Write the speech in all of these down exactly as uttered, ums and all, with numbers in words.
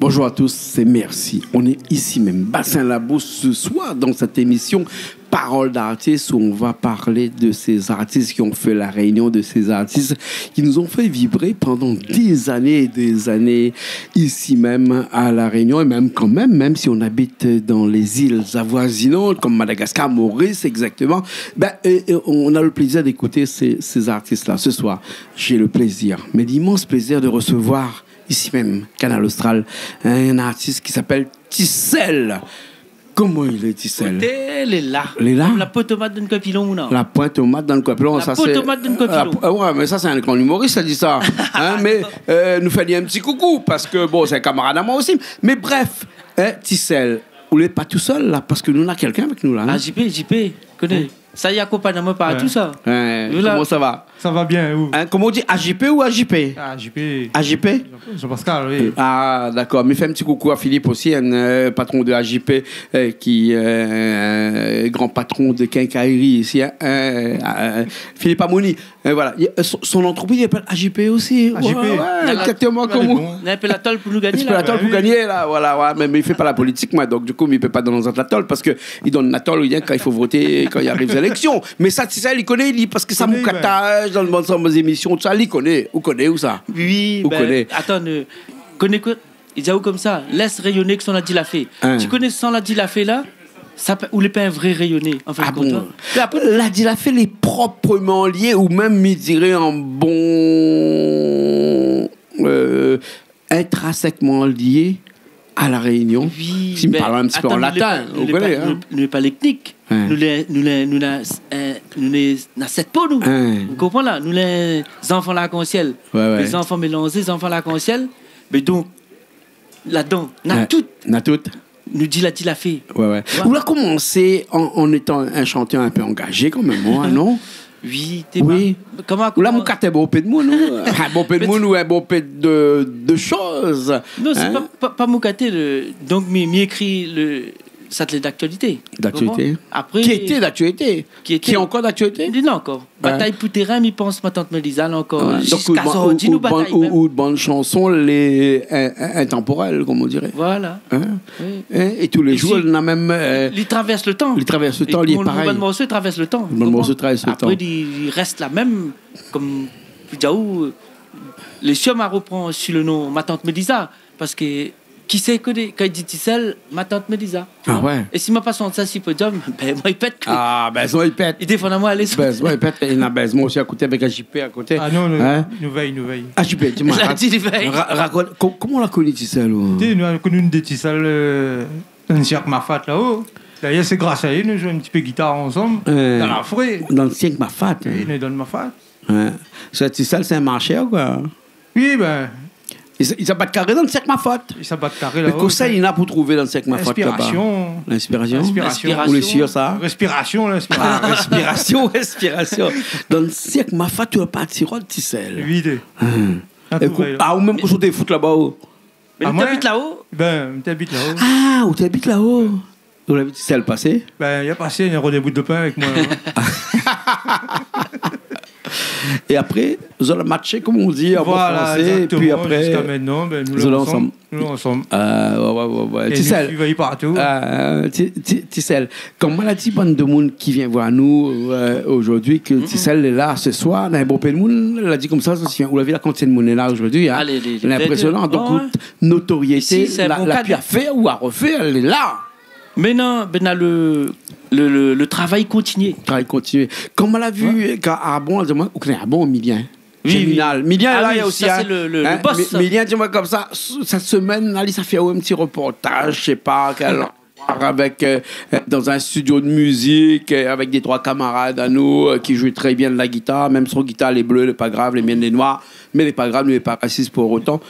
Bonjour à tous et merci. On est ici même, Bassin Labrousse, ce soir, dans cette émission Parole d'artiste, où on va parler de ces artistes qui ont fait La Réunion, de ces artistes qui nous ont fait vibrer pendant des années et des années ici même à La Réunion, et même quand même, même si on habite dans les îles avoisinantes, comme Madagascar, Maurice, exactement, ben, et, et on a le plaisir d'écouter ces, ces artistes-là. Ce soir, j'ai le plaisir, mais l'immense plaisir de recevoir ici même, Kanal Austral, un artiste qui s'appelle Ti Sel. Koman i lé, Ti Sel ? Koté, lé la. Lé la ? Konm la po tomat dann koin pilon, ou non ? La poin tomat dann koin pilon, la sa po sé tomat dann koin la pilon. Po-, ah ouais, mé sa sé in gran imoris la di sa. Hein, mé, euh, nou fé ali in ti koukou, parske, bon, sé in kamarad amoin osi. Mé bref, hein, Ti Sel, ou lé pa tousèl la, parske nou néna kèlkin avèk nou la, hein. Ah, J P, J P, koné. Hein ? Sa i akonpagn amoin partou, sa. Ouais. Ou la. Koman sa va ? Sa va bien, ou ? Hein, koman ou di, A J P ou A J P ? A J P. A J P ? Jean-Pascal, oui. Ah, dakor. Mi fé in ti koukou à Philippe osi, hein, euh, patron de A J P, euh, ki, euh, gran patron de quincaillerie isi, hein, euh, euh, Philippe Amoni. Euh, voilà. I, euh, son, son antrepriz i apèl A J P osi. A J P. Ouais, ouais, exactement. Alé, bon. Néna in pé la tol pou nou gagné la. In pé la tol pou gagné la, voilà, ouais, mé, mé mi fé pa la politik, moin, donk di kou, mi pé pa donn azot la tol, parske i donn la tol, rien kan i fo voté, kan i ariv zéléksion. Mé sa, Ti Sel, li koné, li, parske sa, Moukataz, dan bann, bann zémision, tousa, li koné, ou koné, ou sa ? Oui, ou koné. Atann, euh, koné koi ? I di aou konmsa, lès réyoné èk son Ladi Lafé. Hein. Ti koné san Ladi Lafé la, sa pa, ou lé pa in vré réyoné, an fin de kont, hein. Ah bon ? Mé apré, Ladi Lafé lé propreman lié, ou mèm, mi diré, an bon, euh, intrinsèkman lié à La Réunion. Oui, si mi parl in ti pé an latin, ou koné, hein. Mé atann, nou lé pa, nou lé pa, nou lé pa létnik. Hein. Nou lé, nou lé, nou na, euh, nou lé, na sèt po, nou. Hein. Ou konpran la ? Nou lé zanfan larkansièl. Ouais, ouais. Lé zanfan mélanzé, zanfan larkansièl. Mé donk, ladan, na tout. Na tout. Nou di Ladi Lafé. Ouais, ouais. Ou la komansé an, an étan in shantèr in pé angazé kan mèm, hein, non ? Oui, té... Oui. Koman, ou la moukaté bonpé d'moun, ou ? Ah, bonpé d'moun ou in bonpé de, de shoz. Non, sé pa, pa, pa moukaté le, donk, mi, mi ékri le, sa té lé d'aktialité. D'aktialité. Ou konpran ? Apré, ki été d'aktialité. Ki été. Ki lé ankor d'aktialité ? Li lé ankor. Ouais. Batay pou térin, mi pans, Matant Méliza, la ankor. Ouais. Donk, ziska zordi, nou batay mèm. Ou, ou, ou bann shanson lé in-, in-, intemporèl, konm i diré. Voilà. Hein ? Oui. Hein ? É tou lé zour, si, na mèm, euh, li travèrs le tan. Li travèrs le tan, li lé parèy. Mon, mon morso i travèrs le tan, ou konpran ? Mon morso i travèrs le tan. Apré, li, li rès la mèm, konm, pou dir aou, euh, lé sièm a ropran si le non Matant Méliza, parske Kisa i koné, kan i di Ti Sel, Matant Méliza. Ah ouais. É si ma pa shant sa si podiom, bèz amoin i pèt. Ah, bèz amoin i pèt. I défann amoin, alé. Bèz amoin i pèt, é na bèz amoin osi akoté avèk A J P akoté. Ah non, nou, nou vèy, nou vèy. Hein ? A J P, di amoin, rakont, koman ou la koni Ti Sel, ou ? Té, nou la koni in dé Ti Sel, euh, dan in sirk Mafat la-o. Dayèr, sé gras a li nou zoué in ti pé gitar ansanm, dan la foré. Dan in sirk Mafat, hein. Oui, nou dan Mafat. Ouais. Sa, Ti Sel, sé in marshèr, koi. Oui, ben. I sa, i sa bat karé dan sirk Mafat. I sa bat karé la-o. Mé kosa li néna pou trouvé dan sirk Mafat laba ? Linspirasion. Linspirasion. Linspirasion. Ou lé sir sa ? Réspirasion, linspirasion. Ah, réspirasion, réspirasion. Dan sirk Mafat, ou la parti rod, Ti Sel. Oui, té. Hein. Ah, ou mèm, kosa ou té fout laba, ou ? Mé nou té abit la-o. Ben, nou té abit la-o. Ah, ou té abit la-o. Ou la vi Ti Sel pasé ? Ben, li la pasé, li la rod in bout de pin avèk moin, hein. É apré, zot la matché, konm i di an bon fransé, é pi apré, zot lé ansanm. Voilà, égzaktoman, ziska mintnan, ben, nou lé ansanm. Nou lé ansanm. Ah, ouais, ouais, ouais, ouais. É nou suiv ali partou. Ti Sel. Ah, Ti, Ti, Ti Sel. Konm moin la di, bann demoun ki vien voir nou, euh, zordi, ke Ti Sel lé la se soir, na in bonpé d'moun, la di konmsa, sa, ou la vi la kantité d'moun lé la zordi, hein. Ah, lé, lé, lé inprésionan. Donk, notoriété, la, la pi a fèr ou a rofèr, lé la. Mé non, ben, na le, le, le, le travay i kontinié. Travay i kontinié. Konm moin la vi, kan Arbon, la di amoin, ou koné Arbon, Milien ? Oui, oui. Germinal. Milien, ah la, oui, li lé osi, sa, hein. Sé le, le, le boss, Mi-, sa. Milien, di amoin konmsa, s-, sèt semèn la, li sa fé in ti reportaz, mi koné pa kèl, avèk, euh, dan in studio de mizik, euh, avèk dé troi kamarad anou, euh, ki zoué trè bien la gitar. Mèm son gitar lé blé, lé pa grav, lé mienn lé noir, mé lé pa grav, nou lé pa rasis pou otan.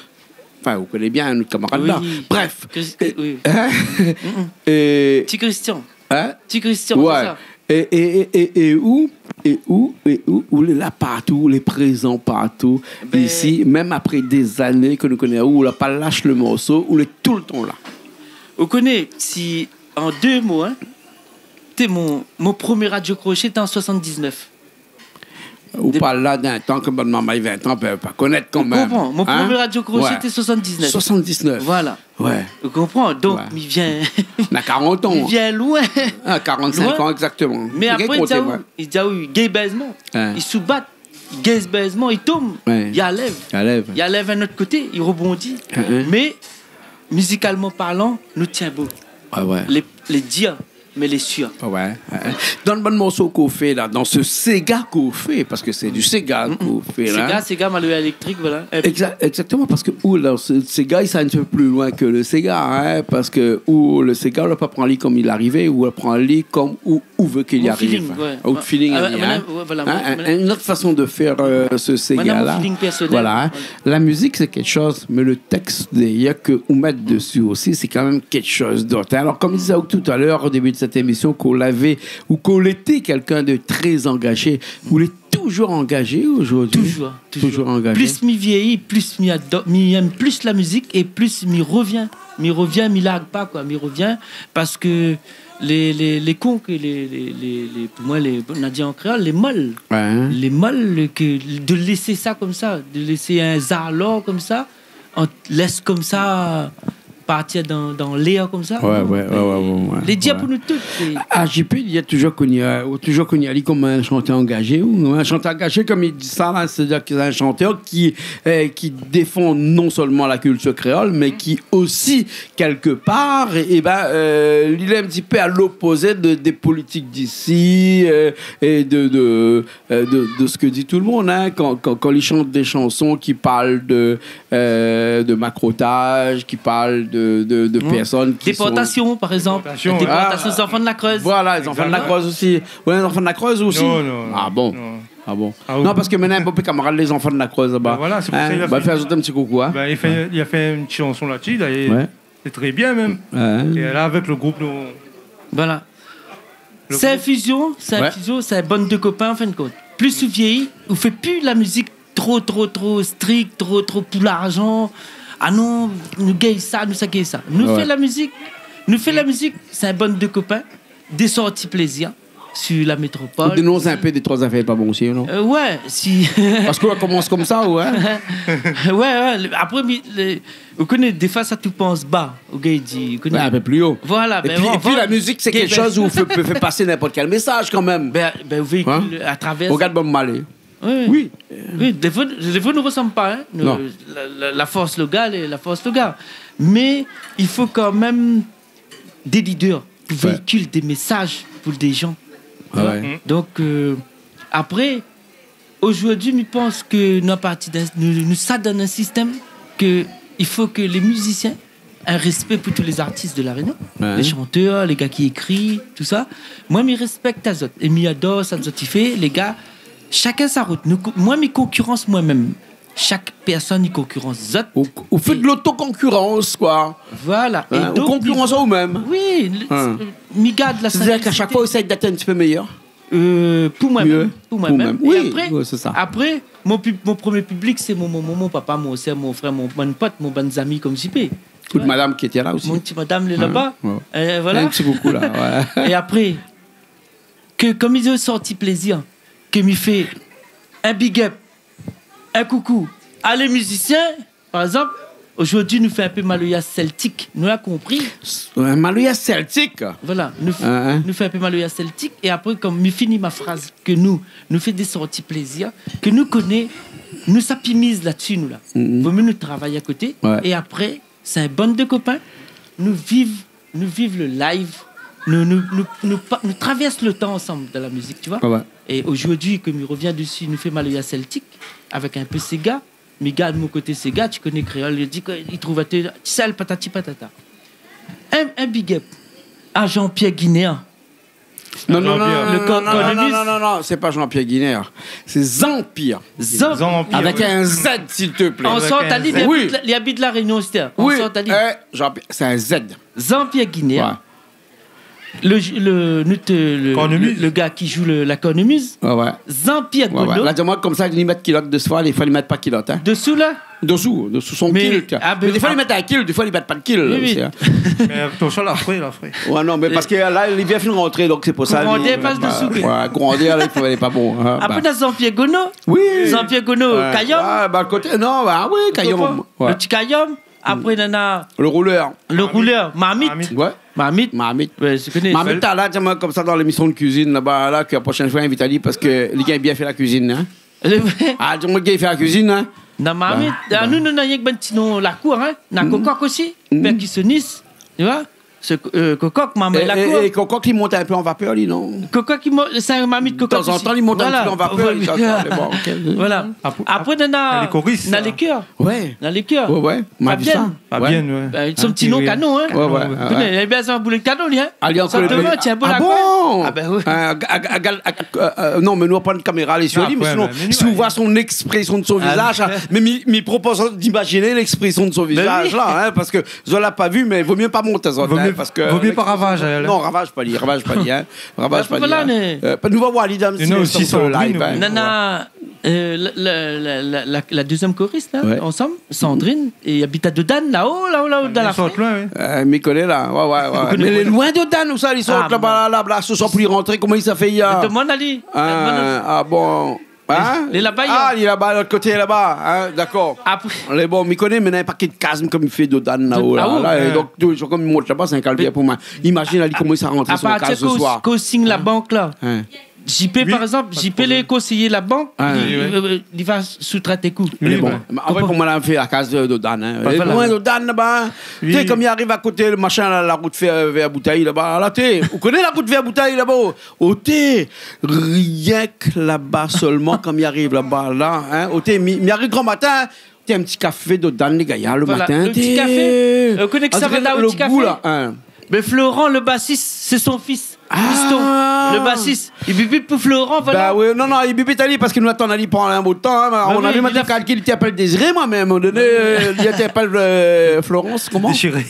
Anfin, ou koné bien nout kamarad la. Oui. Bref. Kris-, oui. Hein ? Mm, mm. É Ti Christian. Hein ? Ti Christian, ouais, sé sa. É, é, é, é, é ou, é ou, é ou, ou lé la partou, ou lé prézan partou, isi, mèm apré dé zané ke nou koné aou, ou la pa lash le morso, ou lé toultan la. Ou koné, si, an dé mo, hein, té mon, mon promié radio crochet té an soixante-dix-neuf. Ou parl la d'in tan ke bann marmay vin tan pé pa konèt kan mèm. Ou konpran ? Mon promié radio kroshé té soixante-dix-neuf. Soixante-dix-neuf. Voilà. Ouais. Ou konpran ? Donk, mi vien... Na quarante an. Mi vien loin. Ah, quarante-cinq an, exactement. Mé apré, i di aou, i di aou, gay bèzman. Ouais. I soubat. Gay bèzman, i tonm. Ouais. I alèv. I alèv. I alèv in not koté, i rebondi. Mé, mizikalman parlan, nou tien bo. Ah ouais. Lé, lé dir, mé lé sir. Ah ouais. Dan bann morso k'ou fé la, dan se séga k'ou fé, parske sé du séga k'ou fé la. Séga, séga, maloya éléktrik, voilà. Exa-, exactement, parske ou la, se séga, sa in ti pé pli loin ke le séga, hein, parske ou le séga, ou la pa pran ali kom li arivé, ou la pran ali kom ou ou vé ke li ariv. Mon feeling, ouais. Out feeling, hein. Ah, ouais, voilà, ouais, voilà. In, in not fason de fèr, euh, se séga la. Voilà, mon feeling pèrsonèl. Voilà, hein. Ouais. La mizik sé kékshoz, mé le tèks dèrièr ke ou mèt desi osi, sé kan mèm kékshoz d'ot, hein. Alor, kom mi di aou talèr, o débu de sèt émision, k'ou lavé, ou k'ou lété kèlkin de trè angazé, ou lé toujour angazé zordi ? Toujour, toujour. Toujour angazé. Plis mi vièyi, plis mi ador, mi èm plis la mizik é plis mi rovien. Mi rovien, mi larg pa, koi. Mi rovien parske lé, lé, lé kon ke lé, lé, lé, lé, pou moin, lé, nou di an kréol, lé mol. Ouais. Lé mol ke de lésé sa komsa, de lésé in zalor komsa, an lès komsa partir dan, dan lèr komsa. Ouais, non, ouais, ouais. Lé dir pou nou tout, sé... Ah, J P, li la toujour koni, euh, toujour koni ali kom in shantèr angazé, ou in shantèr angazé, kom li di sa la, sétadir ke sé in shantèr ki, euh, ki défan non sèlman la kiltir kréol, mé ki osi, kèlke par, é, é bin, euh, li lé in ti pé a lopozé de, dé politik d'isi, euh, é de, de, euh, de, de sak i di tout le mond, hein, kan, kan, kan li shant dé shanson ki parl de, euh, de makrotaz, ki parl de, de, de pèrsone ki son... Déportasion, par égzanp. Déportasion, ouais. Déportasion, ah, zanfan de la Creuse. Voilà, lé zanfan de la Creuse osi. Exactement. Ou lé zanfan de la Creuse osi ? Non, non, non. Ah bon ? Non. Ah bon ? Ah oui. Non, parske mintnan, in bonpé kamarad, lé zanfan de la Creuse laba. Ben voilà, sé pou sa li la fé in ti koukou, hein. Ben, li la fé, li la fé in ti shanson la-dsi, la, é... Ouais. Sé trè bien mèm. Ouais. É la, avèk le group, nou... Voilà. Le group. Sé in fizion, sé in fizion, sé in bann de kopin, an fin de kont. Plis ou vièyi, ou fé pi la mizik tro, tro, tro strik, tro, tro pou larzan. Ah non, nou gingn sa, nou sa gingn sa. Nou fé la mizik, nou fé la mizik, sé in bann de kopin, dé sorti plézir. Sur la métropole. Ou dénons in pé dé troi zafèr pa bon osi, non ? Euh, ouais, si. Parske ou la komans komsa, ou, hein ? Ouais, ouais, le, apré, mi, le, ou koné, défoi sa tou pans ba, ou gingn di, ou koné. Ouais, in pé pli o. Voilà, é pi, bon, é pi, la mizik, sé kékshoz ou fé, pé fé pasé ninport kèl mésaz kan mèm. Ben, ben, ou véikil a travèr... Hein ? Regard Bob Marley. Oui, oui. Oui, défoi, défoi nou resanm pa, hein. Non. La, la, la fors logal é la fors logal. Mé i fo kan mèm dé lidèr pou véikil dé mésaz pou dé jan. Ah ouais. Donk, euh, apré, zordi, mi pans ke nou, a partir d'in, nou, nou sa dan in sistèm ke i fo ke lé mizisien, in rèspé pou tout lé zartis de La Rényon, lé shantèr, lé gars ki ékri, tousa. Moin, mi rèspèk azot é mi ador sak zot i fé, lé gars. Shakinn sa rout. Nou ko-, moin, mi konkirans moin mèm. Shak pèrsone i konkirans zot. Ou, ou fé de lotokonkirans, koi. Voilà. Hein, é donk, ou konkirans aou mèm. Oui, le, mi gard la sinplisité. Sétadir k'a shak foi, ou éséy d'èt in ti pé méyèr. Euh, pou moin mèm. Mié. Pou moin mèm. Pou moin mèm. Oui, oui, sé sa. É apré, apré, mon pib-, mon promié piblik, sé mon, mon, mon, mon papa, mon sèr, mon frèr, mon bann pot, mon bann zami kom J P. Tout madam ki lété la osi. Mon ti madam, lé laba. Ouais. Euh, voilà. In ti koukou la, ouais. É apré, ke, kom mi di, sorti plézir, ke mi fé in big up, in koukou a lé mizisien, par égzanp, zordi nou fé in pé maloya sèltik, nou la konpri. S-, in maloya sèltik. Voilà, nou f-, nou fé in pé maloya sèltik, é apré, kom mi fini ma fraz, ke nou, nou fé dé sorti plézir, ke nou koné, nou sa pi miz la-dsi, nou la. Vo mié nou travay a koté, é apré, sé in bann de kopin, nou viv, nou viv le live, nou, nou, nou, nou pa-, nou travèrs le tan ansanm dan la mizik, tu vois. Ouais, ouais. É zordi, kom mi rovien desi, nou fé maloya sèltik, avèk in pé séga, mi gard mon koté séga, ti koné kréol, li di ke li trouv até sèl patati patata. In, in big up a Jean-Pierre Guinéa. Non, non, non, Jean-Pierre. Le co-, non, non, cornemuse. Non, non, non, non, sé pa Jean-Pierre Guinéa. Sé Zanpierre. Zan-, Zanpierre, avèk in Z, s'il te plaît. An Santani, li abit La, li abit La Rényon, sétadir. Oui. An Santani. Eh, Jean-Pierre, sé in Z. Zanpierre Guinéa. Ouais. Le, le, nout, le, le, le gars ki jou le, la kornemiz. Ouais, ouais. Jean-Pierre Gonod. Ouais, ouais. La di amoin konmsa, li mèt kilot dosou, défoi li mèt pa kilot, hein. Dosou la ? Dosou, dosou son kil, tiens. Mé défoi li mèt in kil, défoi li mèt pa de kil osi, hein. Oui, oui. Mé, euh, atansion, la fré, la fré. Ouais, non, mé parske la, livèr fine rantré, donk sé pou sa, kouran dèr i pas dosou. Ouais, kouran dèr la, i fo, lé pa bon, hein. Apré, nana Jean-Pierre Gonod. Oui. Jean-Pierre Gonod, Kayom. Ouais, ba, koté, non, ba, oui, Kayom. Ou konpran ? Ouais. Le ti Kayom. Apré, nana le roulèr. Le roulèr, Marmit. Marmit. Ouais. Marmit. Marmit. Ouais, mi koné. Marmit, la, di amoin konmsa dan lémision de kuizine laba la, ke la proshèn foi, invit ali parske li gingn bien fé la kuizine, hein. Ah, di amoin li gingn fé la kuizine, hein. Non, Marmit. Ba, ah, ba. Nou, nou, nana rienk bann ti non la kour, hein. Nana Kokok osi, pèrkisionis, tu vois. Sé, euh, Kokok, marmay la kour. É, é Kokok, li mont in pé an vapèr, li, non ? Kokok, li mont, sé in marmit Kokok osi. Tanzantan, li mont in ti pé an vapèr, li, sa, sa, mé bon, OK. Voilà. Apré, nana, nana Lékèr. Ouais. Nana Lékèr. Ouais, ouais. Fabienne. Fabienne, ouais. Ba, son ti non kanon, hein. Ouais, ouais, ouais. Ou koné, li la bézoin boulé kanon, li, hein. Alé, ankor. Sa devan, tiens, bon, ah bon ? Ah, ben oui. Euh, ag-, ag-, ag-, ag-, euh, euh, non, mé nou na pa de kaméra, lé sur li, mé sinon, si ou voi son éksprésyon de son vizaz, hein, mé mi, mi propoz d'imazine l'éksprésyon de son vizaz la, hein, parske zot la pa vi, mé vo myé pa mont azot, hein, parske vo myé pa ravaz, hein. Non, ravaz pa li, ravaz pa li, hein. Ravaz pa li, hein. Voilà, mé, euh, nou va voir ali dan in ti instan sur le live, hein. Nana, euh, la, la dézyèm korist la, ansanm, Sandrine, é i abit a Dodane, la-o, la-o, la-o, dan la fon. Euh, mi koné la, ouais, ouais, ouais. Mé lé loin Dodane, ousa li sort laba, la, la, la, se soir pou li rantré, koman i sa fé, i a... Mé demann ali. Ah bon. Hein ? Li lé laba, ah, li lé laba, lot koté laba, hein, dakor. Apré. Lé bon, mi koné, mé nana pa kit kaz konm i fé Dodane la-o, la, la, é donk, tou zour konm i mont laba, sé in kalvèr pou moin. Imazine ali koman i sa rantré son kaz se soir. A partir ke ou, ke ou sign la bank la. Hein. J P, par égzanp, J P lé konséyé la bank, li, euh, li va sou-trèt ékout. Lé bon. Mé apré, pou moin la, mi fé la kaz de Dodane, hein. Lé loin Dodane laba, hein. Té, konm i ariv a koté le mashin la, la rout fé, euh, vèr Boutèy laba, la, té, ou koné la rout vèr Boutèy laba, o ? Oté, rienk laba solman, kan mi ariv laba la, hein, oté, mi, mi ariv gran matin, té, in ti kafé Dodane, lé gayar, le matin, té. Voilà, le ti kafé. Euh, ou koné kisa va dan le ti kafé ? Mé Florent, le basis, sé son fis. Ah. Fiston, le basis. I bip bip pou Florent, voilà. Ba oui, non, non, i bip bip ali, parske nou atann ali pandan in bout tan, hein. A mon avi, moin té kalkil, li té apèl Désiré, moin, mé a in moman doné, euh, li té apèl, euh, Florence, koman ? Déchiré.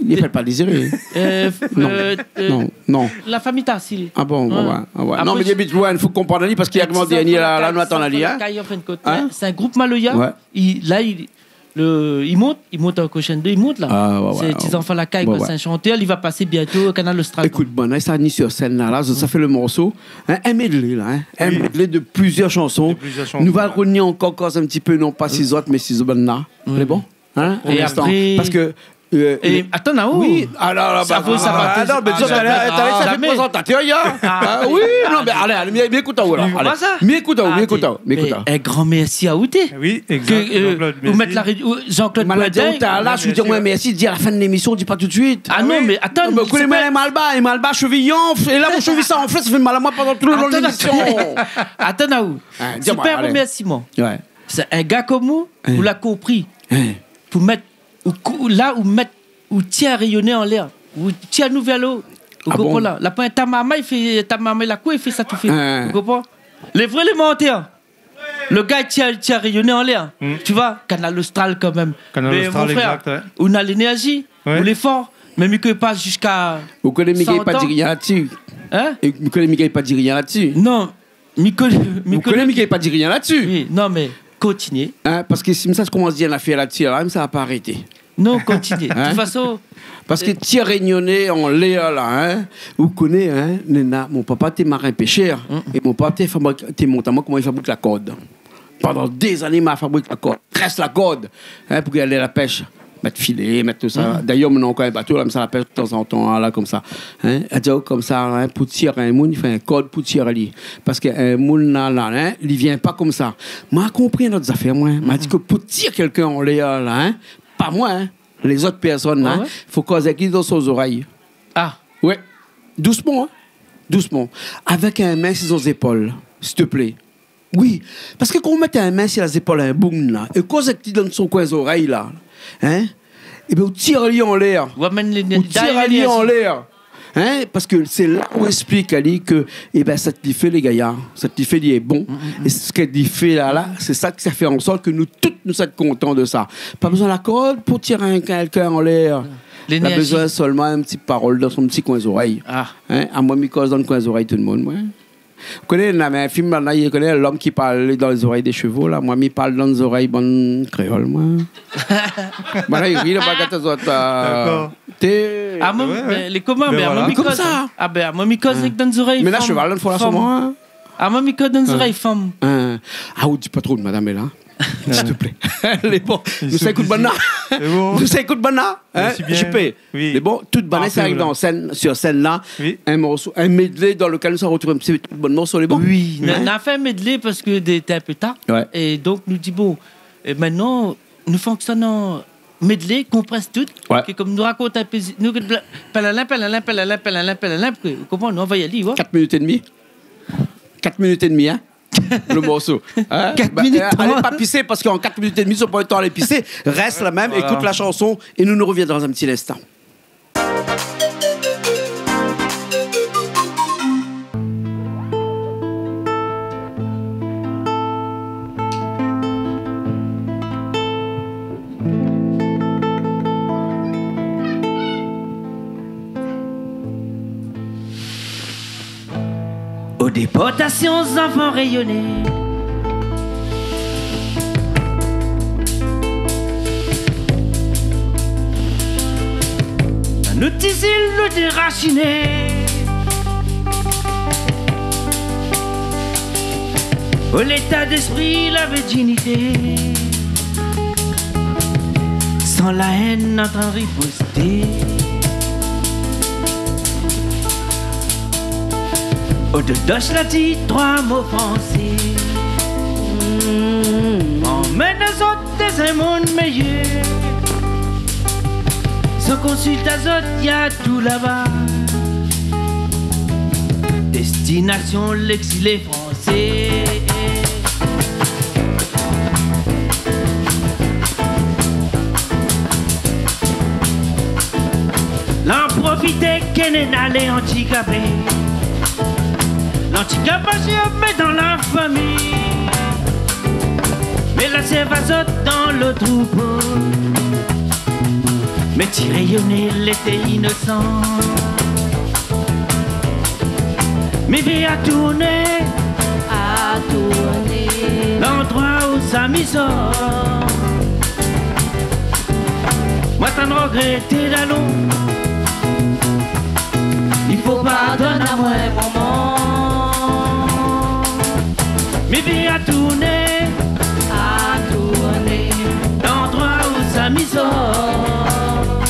Li apèl pa Désiré. Euh, non, euh, non. La fami Tarsil. Ah bon, ouais, ouais. Non, mé i abit loin, fo konprann ali, parske li ariv an dernié la, la, nou atann ali, hein. Kay, an fin de kont, hein, sé in group maloya. Ouais. I, la, i, le, i mont, i mont an koshèn dé, i mont la. Ah, ouais, ouais. Sé Ti Zanfan Lakay, koi. Sé in shantèr, li va pasé bientô Kanal Austral, koi. Ékout, bon, la, sa ni sur scène la, la, sa fé le morso. Hein, in medley la, hein. In medley de plusieurs chansons. De plusieurs chansons, ouais. Nou va revni ankor, ankor in ti pé, non pa si zot, mé si zot bann la. Lé bon ? Hein, in instan. Parske, euh, atann, ah, oui, alor, sa va, sa va, non, mé talèr sa fé prézantatèr, ya. Ah oui, non, mé alé, alé, mi ékout aou, alor. Alé. Mi ékout aou, mi ékout aou, mi ékout aou. Mé in gran mèrsi a ou, té. Oui, exact. Ke, euh, Jean-Claude, ou mèt la ré-, ou, Jean-Claude Bourdin, ou la, ou di amoin mèrsi, di a la fin de lémisyon, di pa tout de suit. Ah non, mé atann, ou koné, mé lé malbar, lé malbar, sheviy i anfl, é la, mon sheviy sa anflé, sa fé mal amoin pandan tout le long de lémisyon. Atann, atann, aou. Hein, di amoin, alé. Super remèrsiman. Ouais. Sé in gars konm ou, ou la konpri. Hein. Pou mèt, ou kou-, la ou mèt, ou tir rényoné anlèr, ou tir nou vèr lo-o. Ou konpran la ? La poin ta marmay, fé ta marmay la kour, i fé sa tou fé. Hein. Ou konpran ? Lé vré, lé mantèr. Le gars i tir, tir rényoné anlèr. Hmm. Tu vois, Kanal Austral kan mèm. Kanal Austral, exact, ouais. Mé mon frèr, ou na lénèrzi, ou lé for, mèm ke pa ziska san an. Ou koné Miguel pa di rien la-dsi. Hein ? É ou koné Miguel pa di rien la-dsi. Non. Mi koné, mi koné. Ou koné, mi gingn pa di rien la-dsi. Oui, non, mé kontinié. Hein, parske si mi sa komans di in afèr la-dsi, la, mi sa pa arété. Non, kontinié. Hein ? De tout fason, parske, euh, tir rényoné anlèr la, hein, ou koné, hein, néna, mon papa té marin péshèr, é mon papa té fabrik-, té mont amoin koman i fabrik la kord. Pandan dé zané, ma fabrik la kord, très la kord, hein, pou alé la pèsh. Mèt filé, mèt tout sa. Dayèr, moin néna ankor in bato la, mi sa la pèsh tanzantan, la, konmsa. Hein, a di aou konmsa, hein, pou tir in moun, i fo in kord pou tir ali. Parske in moun la, la, hein, li vien pa konmsa. Ma konpri in lot zafèr, moin. Ma di ke pou tir kèlkin anlèr la, hein, pa moin, hein, lézot pèrsone la, fo koz èk li dan son zorèy. Ah. Ouais. Dousman, hein. Dousman. Avèk in min si son zépol, s'il te plaît. Oui, parske kan ou mèt in min si la zépol in boug la, é koz èk li dan son koin zorèy la, hein, ébin, ou tir ali anlèr. Ou amenn lénèrzi. Ou tir ali anlèr. Hein, parske sé la ou ésplik ali ke, ébin, sak li fé, lé gayar, sak li fé, li lé bon. É sak li fé la, la, sé sa ki sa fé an sort ke nou tout, nou soi kontan de sa. Pa bézoin la kord pou tir in, kèlkin anlèr. Lénèrzi. La bezoin solman in ti parol dan son ti koin zorèy. Ah. Hein ? Amoin, mi koz dan koin zorèy tout demoun, moin. Ou koné, na, mé in film la, na, i koné, L'homme qui parle dans les oreilles des chevaux, la. Moin, mi parl dan zorèy bann kréol, moin. Banna i ri, la, pa gat azot, euh, té... Ah, moin, ouais, ouais. Mé lé koman, mé voilà. Amoin, mi koz. Konmsa. Ah, bin, amoin, mi koz èk dan zorèy fanm. Mé na shoval dan fon la, fanm. Soman, hein. Ah, moin, mi koz dan zorèy fanm. Hein. Ah, ou di pa tro, madam lé la. S'il te plaît. Lé bon. Nou sa ékout banna. Lé bon. Nou sa ékout banna, hein ? Lé bien. J P. Oui. Lé bon, tout banna, sa ariv dan sèn, sur scène là, oui, un morceau, un medley dans lequel nous allons retrouver un petit peu de morceaux, lé bon ? Oui, nou la fé in medley parske lété in pé tar. Ouais. É donk, nou di, bon, é mintnan, nou fonksyone an medley, konprès tout, ouais, ke kom nou rakont in pé, nou, palalin, palalin, palalin, palalin, palalin, ke, ou konpran, nou, nou va alé, ouais. Quatre minutes et demie. Quatre minutes et demie, hein ? Le morceau. Hein ? Quatre minutes trente. Bah, euh, alé pa pisé, parske an quatre minutes et demie, zot na pa le tan alé pisé. Rès la mèm, voilà, ékout la shanson é nou, nou revien dan in ti linstan. O dépòtasion, zanfan rényoné, dan nout ti zil nou dérachiné. O léta d'èspri, la virjinité, san la hèn, antann riposté. O dodos la di troi mo fransé. Anmèn azot dan in monn méyèr. San konsilt azot, na tout laba. Destinasion, légzilé fransé. La profité ke néna lé andikapé. Landikap, pa sir, mé dan la fami. Mé la sèrv azot dan lo troupo. Mé ti rényoné lété inosan. Mi vi a tourné, a tourné landroi ousa mi sort. Moin tann rogrété dalon. I fo pardone amoin, momon. Mi vi a tourné, a tourné landroi ousa mi sort.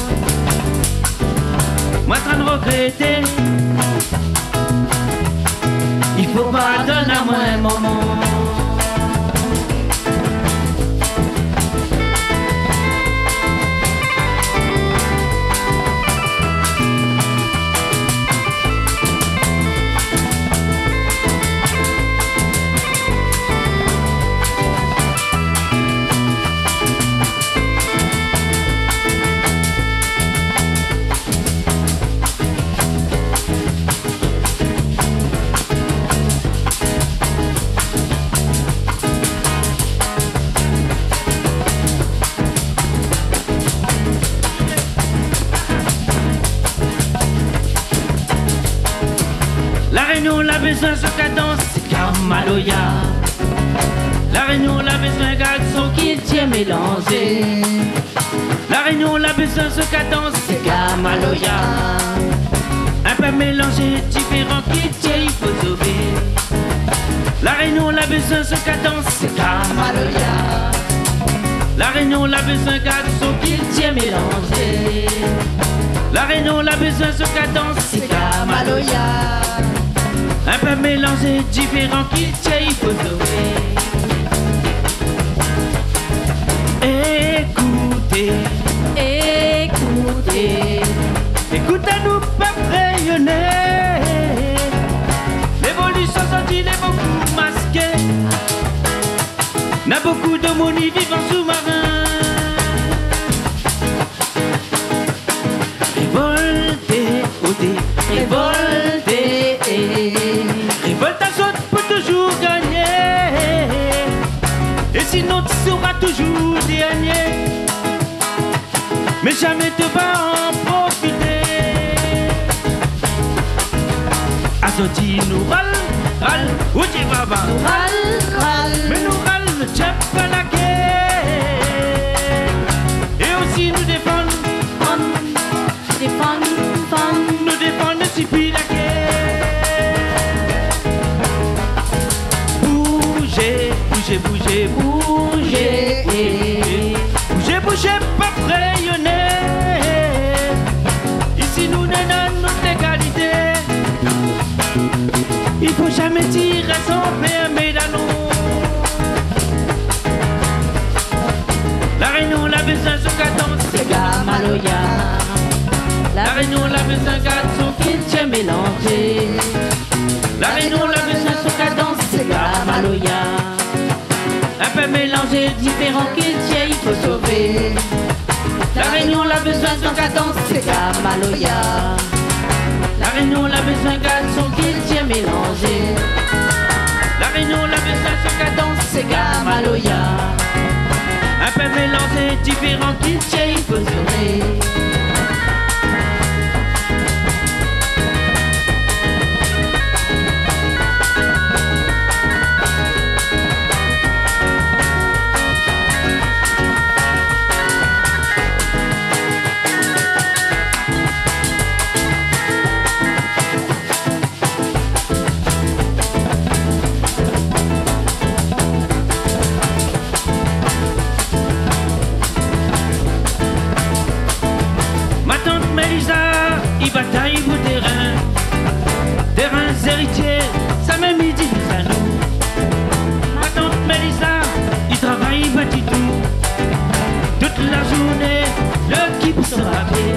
Moin tann rogrété. I fo pardone amoin, momon. La Rényon la bezoin son kadans, sé ka maloya. La Rényon la bezoin garson kiltir mélanzé. La Rényon la bezoin son kadans, sé ka maloya. In pèp mélanzé, diféran kiltir i fo sové. La Rényon la bezoin son kadans, sé ka maloya. La Rényon la bezoin garson kiltir mélanzé. La Rényon la bezoin son kadans, sé ka maloya. In pèp mélanzé, diféran kiltir i fo sové. Ékouté, ékouté, ékout anou pèp rényoné. Lévolision sort, lé bokou maské. Na bokou domoun i viv an soumarin. Révolté, oté, révolté. Révolt azot pou touzour gagné. É sinon, ti sera touzour dernié. Mé zamé té va an Zot i di nou ral, ral, ou di baba. Nou ral, ral. Mé nou ral, nou tien pa la kèr. É osi nou défann, fann, défann, fann. Nou défann osi pi la kèr. Bouzé, bouzé, bouzé, bouzé. Bouzé, bouzé, pa fréyoné. Isi nou néna nout légalité. I fo zamé tir a son fèrmé la non. La Rényon la bezoin son kadans séga maloya. La Rényon la bezoin gard son kiltir mélanzé. La Rényon la bezoin son kadans séga maloya. In pé mélanzé, diféran kiltir i fo sové. La Rényon la bezoin son kadans séga maloya. La Rényon la bezoin gard son kiltir mélanzé. La Rényon la bezoin son kadans séga maloya. In pé mélanzé, diféran kiltir i fo sové. Matant Mélisa i batay pou térin. Térin zéritié, sa mèm i diviz anou. Matant Mélisa i travay pa ditou. Tout la zourné, lékip san papié.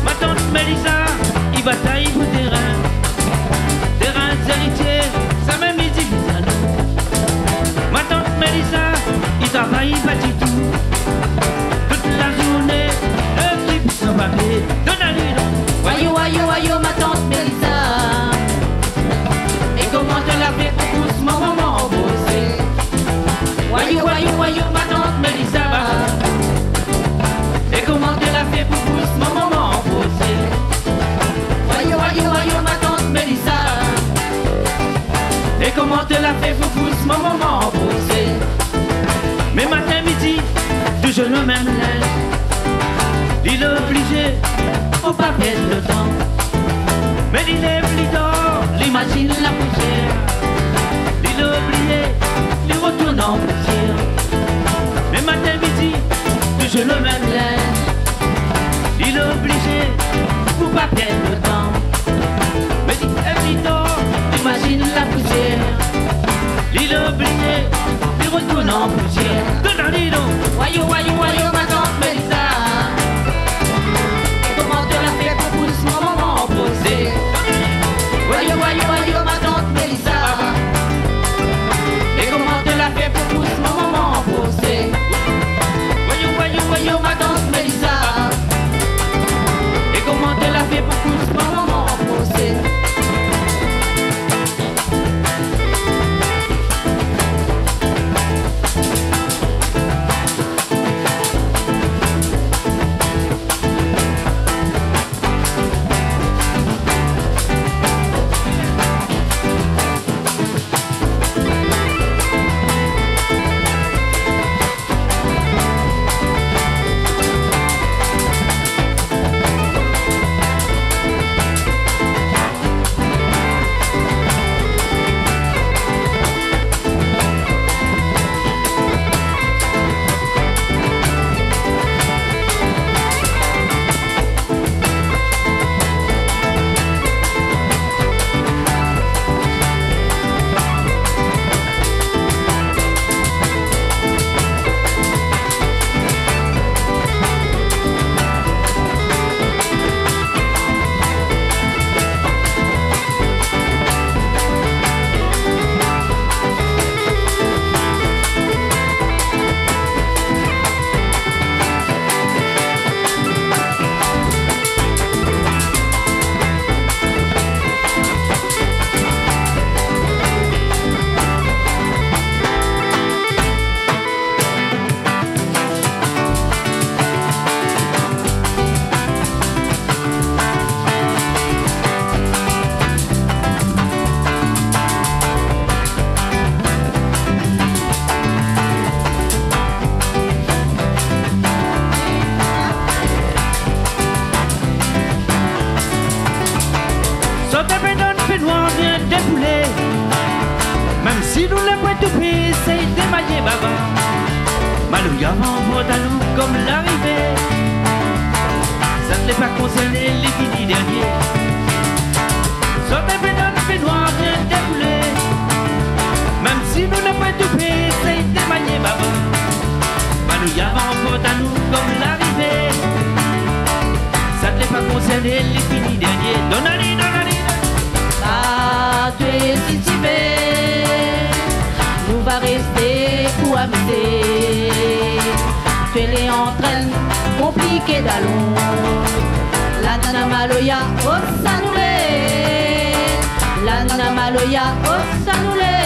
Matant Mélisa i batay pou térin. Térin zéritié, sa mèm i diviz anou. Matant Mélisa i travay pa ditou. Tout la zourné, lékip san papié. Donn ali don. Wayo, wayo, wayo, matant Mélisa. É koman té la fé pou pous mon momon bozé? Wayo, wayo, wayo, matant Mélisa. É koman té la fé pou pous mon momon bozé? Wayo, wayo, wayo, matant Mélisa. É koman té la fé pou pous mon momon bozé? Mé matin, midi, touzour lo mèm linz. Li lé oblizé, fo pa pèrd lo tan. Mé li lèv, li dor, li mazine la pousièr. Li lé oblizé, li rotourn an pousièr. Mé matin, midi, touzour lo mèm linz. Li lé oblizé, pou pa pèrd lo tan. Mé li lèv, li dor, li mazine la pousièr. Li lé oblizé, li rotourn an pousièr. Donn ali don. Wayo, wayo, wayo, matant Mélisa. É koman té la fé pou pous mon momon bozé? Wayo, wayo, wayo, matant Mélisa. É koman té la fé pou pous mon momon bozé? Wayo, wayo, wayo, matant Mélisa. É koman té la fé pou pous mon momon bozé? Nou la poin toupé, éséy démayé baba. Maloya va anport anou kom larivé. Sat lé pa konsèrné, li fini dèrnié. Sort in pé dann fénoir, vien déboulé. Mèm si nou la poin toupé, éséy démayé baba. Maloya va anport anou kom larivé. Sat lé pa konsèrné, li fini dèrnié. Donn ali, donn ali, donn ali. Sa, toué si ti vé, nou va rèsté pou amizé. Toué lé antrèn konpliké dalon. La nana maloya, osa nou lé. La nana maloya, osa nou lé.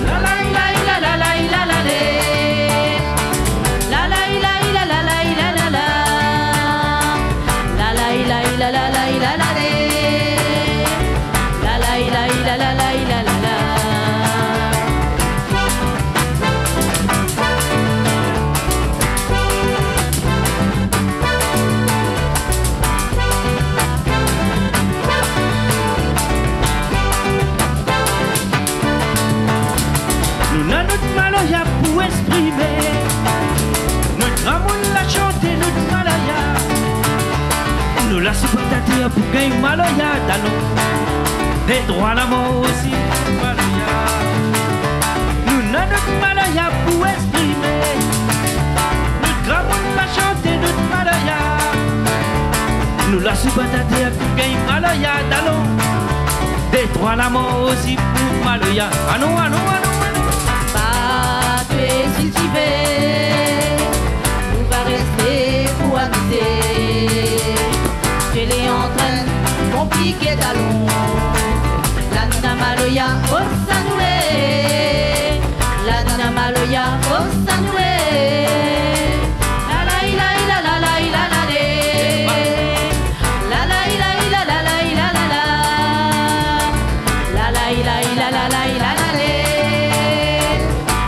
La la la la la la la la lé. La la la la la la la la. La la la la la la la la lé. La la la la la la la la. Nou na nout maloya pou ésprimé. Nout gramoun la shanté nout maloya. Nou la siport atèr pou gingn maloya dalon. Détroi lamor osi pou maloya. Nou na nout maloya pou ésprimé. Nout gramoun la shanté nout maloya. Nou la siport atèr pou gingn maloya dalon. Détroi lamor osi pou maloya. Anou, anou, anou, anou. Sa, toué si ti vé, nou va rèsté pou amizé. Toué lé antrèn konpliké dalon. La nana maloya, osa nou lé. La nana maloya, osa nou lé. La la la la la la la la lé. La la la la la la la la la. La la la la la la la la la lé.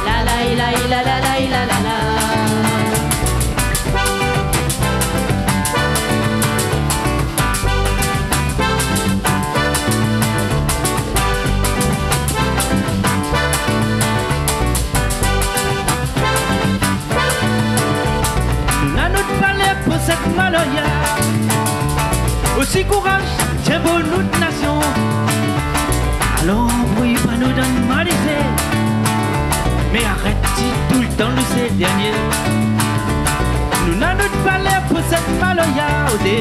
La la la la la la la la la. Nou na nout valèr pou sèt maloya. Osi kouraj, tienbo nout nasion. Alor, pri pa nou dann malizé. Mé arèt di toultan nou sé dèrnié. Nou na nout valèr pou sèt maloya, odé.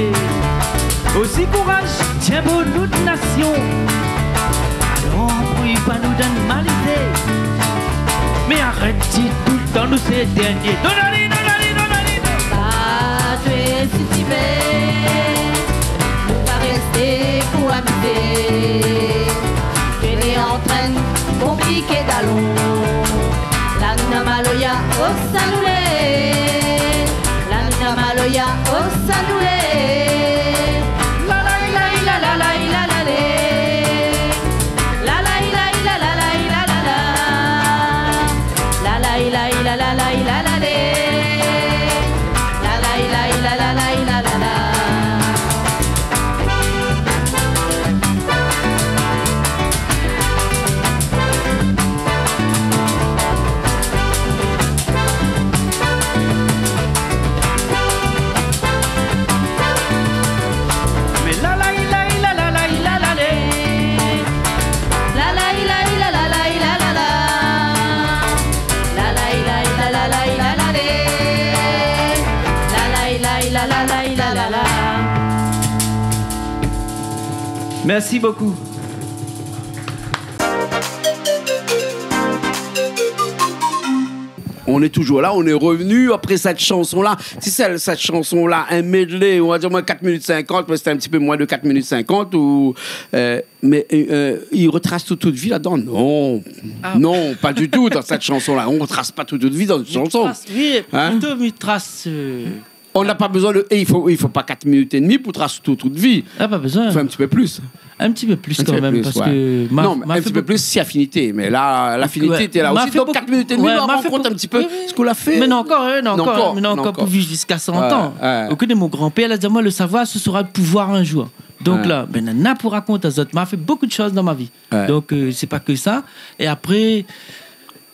Osi kouraj, tienbo nout nasion. Alor, pri pa nou dann malizé. Mé arèt di toultan nou sé dèrnié. Donn ali, donn ali, donn ali, donn ali. Sa, toué si ti vé, nou va rèsté pou amizé. Toué lé antrèn konpliké dalon. La nana maloya, osa nou lé. La nana maloya, osa nou lé. La la la la la la la la lé. La la la la la la la la la. La la la la la la la la lé. La la la la la la la la. Mé la la la la la la la la lé. La la la la la la la la la. La la la la la la la la lé. La la la la la la la la. Merci beaucoup. On est toujours là, on est revenu après cette chanson-là. Tu sais, cette chanson-là, un medley, on va dire au moins quatre minutes cinquante, mais c'était un petit peu moins de quatre minutes cinquante, ou, euh, mais, euh, il retrace toute, toute vie là-dedans. Non. Ah. Non, pas du tout dans cette chanson-là. On retrace pas toute, toute vie dans une chanson. Hein ? Plito mi tras, euh, On n'a pas besoin de, et il faut, il faut pas quatre minutes et demie pour tracer toute, toute vie. Ah, pas besoin. Il faut un petit peu plus. Un petit peu plus quand même, parce que ma, non, mais ma un petit peu plus si affinité, mais là, l'affinité était là aussi. Donc, quatre minutes et demie, on rencontre un petit peu ce qu'on a fait. Mais non, encore, hein, non, encore, hein, mais non, encore pour vivre jusqu'à cent ans. Ouais, ouais. Okout de mon grand-père la di amoin, le savoir, ce sera le pouvoir un jour. Donk la, bin, nana pou rakont azot. Ma fé bonpé de shoz dan ma vi. Donk, euh, sé pa ke sa. É apré,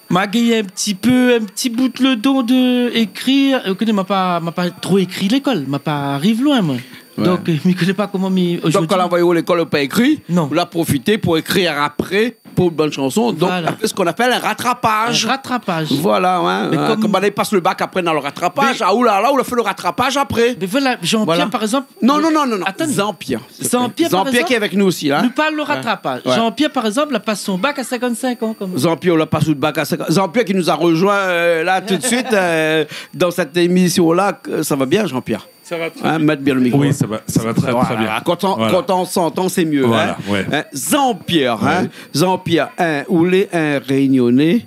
ma gingn in ti pé, in ti bout le don de ékrir. Ou koné, ma pa, ma pa tro ékri lékol. Ma pa ariv loin, moin. Donk, euh, mi koné pa koman mi... Donk, kan la anvoy aou lékol, ou la pa ékri, ou la profité pou ékrir apré, pou bann shanson. Donk, ou fé sak i apèl in ratrapaz. In ratrapaz. Voilà, ouais. Mé kom banna i pas le bak apré dan le ratrapaz, ah, oulala, ou la fé le ratrapaz apré. Mé voilà, Jean-Pierre, par égzanp. Non, non, non, non, non. Atann. Jean-Pierre. Jean-Pierre, par égzanp, ki lé avèk nou osi, la. Nou parl le ratrapaz. Ouais. Jean-Pierre, par égzanp, la pas son bak a cinquante-cinq ans, kom... Jean-Pierre, ou la pas out bak a cinquante, Jean-Pierre ki nou la rejoint, euh, la, tout de suite, euh, dan sèt émisyon-la. Sa va bien, Jean-Pierre ? Sa va tré bien. Hein, mèt bien le mikro. Oui, sa va, sa va tré, tré bien. Voilà. Kan ou, kan ou antann, sé myé, hein. Voilà, ouais. Hein, Jean-Pierre, hein. Ouais. Jean-Pierre, hein, ou lé in Rényoné,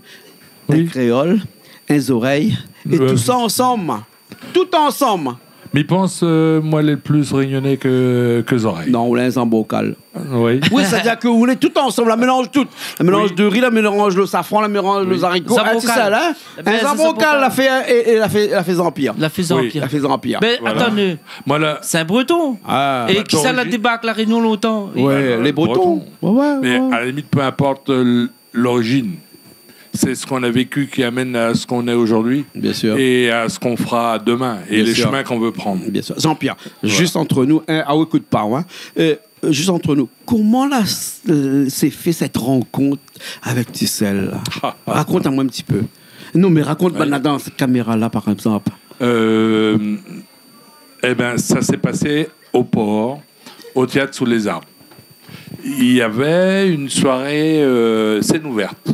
in kréol, in zorèy, é tout sa ansanm. Tout ansanm. Mi pans, euh, moin lé pli rényoné ke, ke zorèy. Non, ou lé in zanbrokal. Oui. Oui, sétadir ke ou lé tout ansanm, la mélanz tout. La mélanz de ri, la mélanz le safran, la mélanz le zariko. Zanbrokal. Hein, ti sa, la. Ébin, sé zanbrokal. Zanbrokal, la fé, é, é la fé, la fé Jean-Pierre. La fé Jean-Pierre. Oui. La fé Jean-Pierre. Voilà. Mé atann, sé in Breton. Ah. É kisa la débark La Rényon lontan ? Ouais, lé Breton. Breton. Ouais, ouais. Mé a la limit, pé inport, euh, l'origine. C'est ce qu'on a vécu qui amène à ce qu'on est aujourd'hui et à ce qu'on fera demain et les chemins qu'on veut prendre. Bien sûr. Jean-Pierre, juste entre nous, hein, ah, ékout pa, hein. Euh, juste entre nous, koman la, euh, s'est fait cette rencontre avec Ti Sèl, la ? Rakont amoin in ti pé. Non, mé rakont, ouais, banna dan sèt kaméra-la, par égzanp. Euh, eh ben, ça s'est passé au port, au théâtre Sous les Arbres. Il y avait une soirée, euh, scène ouverte.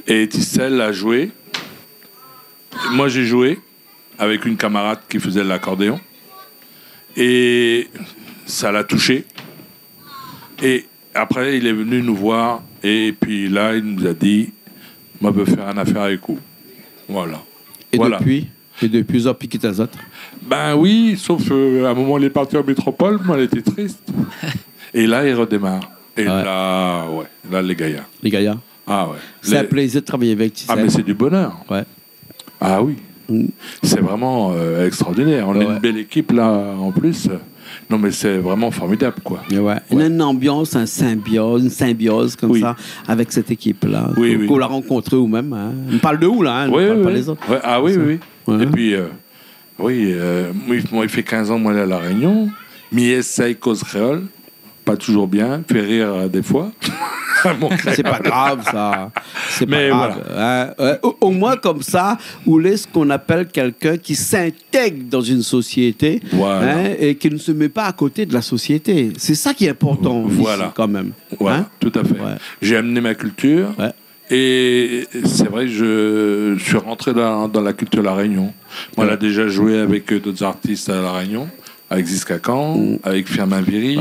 Et Ti Sèl a joué. Moi, j'ai joué avec une camarade qui faisait l'accordéon. Et ça l'a touché. Et après, il est venu nous voir. Et puis là, il nous a dit, « Moi, je veux faire une affaire avec vous. » Voilà. Et depuis ? É dopi, zot la pi kit azot. Ben oui, sauf, euh, à un moment, il est parti en métropole, moi, j'étais triste. Et là, il redémarre. Et là, ouais, là, lé gayar. Lé gayar. Ah ouais. Sé in plézir de travay avèk Ti Sèl. Ah, mais c'est du bonheur. Ouais. Ah oui. Mm. C'est vraiment, euh, extraordinaire. On a une belle équipe, là, en plus. Non, mais c'est vraiment formidable, quoi. Ouais. Ouais. Néna in anbians, in sinbioz, in sinbioz konmsa avèk sèt ékip-la. Oui, oui. Ke ou la rankontré ou mèm, hein. Nou parl de ou, la, hein, nou parl pa lézot. Ouais, ah oui, oui, oui. Ouais. Et puis, euh, oui, euh, moin, moin, i fé kinz an, moin, lé La Rényon. Mi éséy koz kréol. Pas toujours bien. Fé rir, euh, défoi. Mon kréol. Sé pa grav, sa. Sé pa grav. Mais voilà. Hein, euh, au, au moins, konmsa, ou lé sak i apèl kèlkin ki s'intègre dans une société, hein, et qui ne se met pas à côté de la société. C'est ça qui est important ici, quand même. Voilà. Hein ? Voilà, tout à fait. Ouais. J'ai amené ma culture. Ouais. Et c'est vrai que je suis rentré dans, dans la culture La Réunion. Moi, on a déjà joué avec, euh, d'autres artistes à La Réunion, avec Ziskakan, avec Firmin Viry,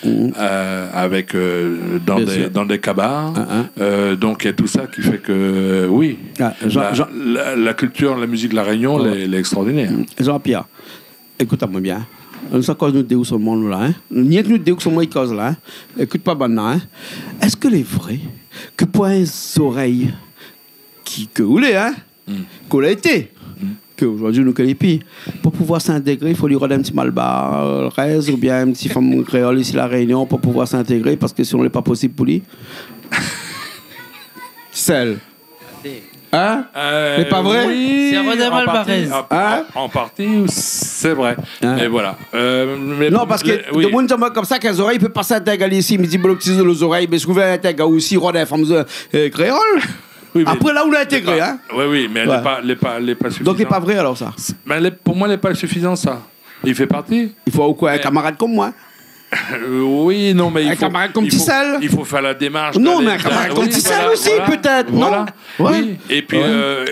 euh, avec, euh, dans des, dans des kabares. Euh, donc, il y a tout ça qui fait que, oui, la, la, la culture, la musique de La Réunion, elle est, elle est extraordinaire. Jean-Pierre, ékout amoin bien. Nou sa koz nou dé ou solman, nou, la, hein. Rienk nou dé ou solman i koz, la, hein. Ékout pa banna, hein. Èske lé vré ke pou in zorèy ki, ke ou lé, hein, ke ou la été, ke zordi nou koné pi, pou pouvoir s'intégré, i fo li rod in ti malbar, euh, rèz, oubien in ti fanm kréol isi La Réunion pou pouvoir s'intégré, parske sinon lé pa posib pou li. Sèl. Hein ? Euh, lé pa vré ? Oui, sé Rodin Malbarèz. En partie, en, en partie, c'est vrai. Hein ? Mais voilà. Euh, mais non, parske oui. Demoun i di amoin konmsa, k'in zorèy i pé pa s'intègré isi. Mi di, bon, lo ti zorèy, mé si ou vé intègré osi, rod in fanm, euh, kréol. Oui, mais... Après, la, ou la intégré, hein ? Oui, oui, mais elle est pas, elle est pas, elle est pas suffisante. Donk, lé pa vré, alor, sa. C'est, mais elle est, pour moi, elle est pas suffisante, ça. Il fait partie. I fo ou koi, in kamarad konm moin. Euh, oui, non, mais il faut, il faut, il faut faire la démarche d'aller... In kamarad konm Ti Sèl. Non, mé in kamarad konm Ti Sèl osi, pétèt, non ? Oui, voilà, voilà. Ouais. Oui, et puis, euh,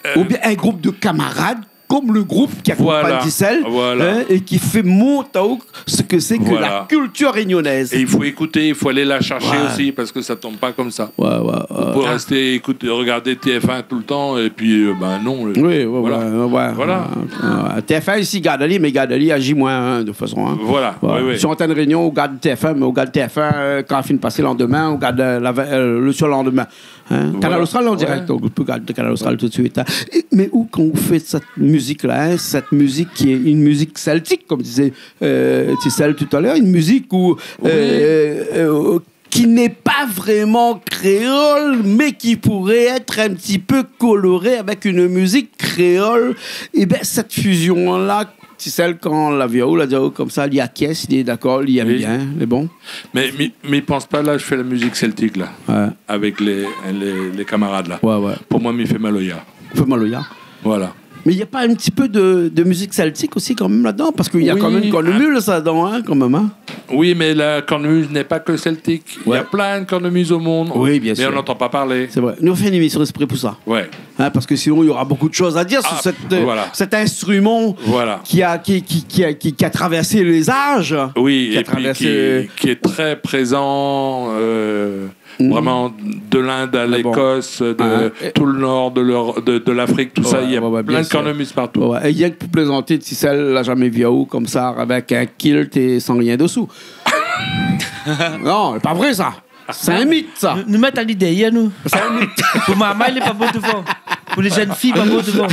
euh, oubien in group de kamarad konm le group ki akonpagn Ti Sèl, hein, é ki fé mont aou sak i lé ke la culture réunionnaise. Voilà. Et il faut écouter, il faut aller la chercher aussi, parce que ça tombe pas comme ça. Ouais, ouais, ouais. On peut rester écouter, regarder T F un tout le temps, et puis, euh, ben non, euh, voilà. Oui, ouais, ouais. Voilà. Ouais. T F un isi i gard ali, mé i gard ali a J moins un, de toute façon, hein. Voilà, oui, oui. Si ou antann Réunion, ou gard T F un, mé ou gard T F un, euh, kan la fine pasé, landemin ou gard, euh, la vèy, euh, le surlendemain. Hein ? Voilà. Kanal Austral, an dirèk, donk ou pé gard Kanal Austral tout de suite, hein. É, mé ou, kan ou fé sèt mizik-la, hein, sèt mizik ki lé in mizik sèltik, konm té i di, euh, Ti Ticelle tout à l'heure, une musique où, euh, euh, qui n'est pas vraiment créole, mais qui pourrait être un petit peu colorée avec une musique créole. Eh ben, cette fusion-là, Ticelle, kan la vi aou, la di aou konmsa, li akièt, li lé dakor, li èm bien, lé bon. Mé mi, mi pans pa la, mi fé la mizik sèltik la, avèk lé, lé, lé kamarad la. Pou moin, mi fé maloya. Fé maloya. Voilà. Mais il n'y a pas un petit peu de, de musique celtique aussi quand même là-dedans ? Parce qu'il y a quand même une cornemuse là-dedans, hein, quand même, hein ? Oui, mais la cornemuse n'est pas que celtique. Il y a plein de cornemuses au monde, mais on n'entend pas parler. C'est vrai. Nous, on fait une émission exprès pour ça. Ouais. Hein, parce que sinon, il y aura beaucoup de choses à dire sur cette, euh, cet instrument qui a, qui, qui, qui a, qui, qui a traversé les âges. Oui, et puis qui, qui est très présent, euh, vraiment de l'Inde à l'Écosse, de tout le nord de l'Euro-, de, de l'Afrique, tout ça, il y a plein de cornemuses partout. Ouais, ouais, bien sûr. Ouais, ouais. Et rien que pour plaisanter, Ticelle, la jamais vu aou comme ça, avec un kilt et sans rien dessous. Non, c'est pas vrai, ça. C'est un mythe, ça. Nou, nou mèt ali dèrièr nou. Pou marmay, lé pa bon dovan. Pou lé jenn fiy, pa bon dovan.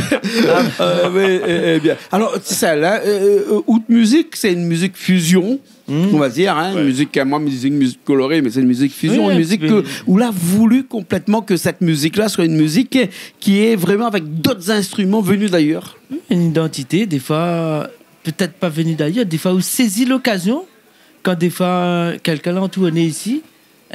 Euh, mais, euh, euh, bien. Alors, Ticelle, hein, euh, euh, out musique, c'est une musique fusion, on va dire, hein, une musique, euh, moi, musique, musique colorée, mais c'est une musique fusion, une musique que, ou la voulu complètement que cette musique-là soit une musique qui est vraiment avec d'autres instruments venus d'ailleurs. Oui, une identité, des fois, peut-être pas venue d'ailleurs, des fois, ou saisi l'occasion, quand des fois, quelqu'un l'a entouré ici,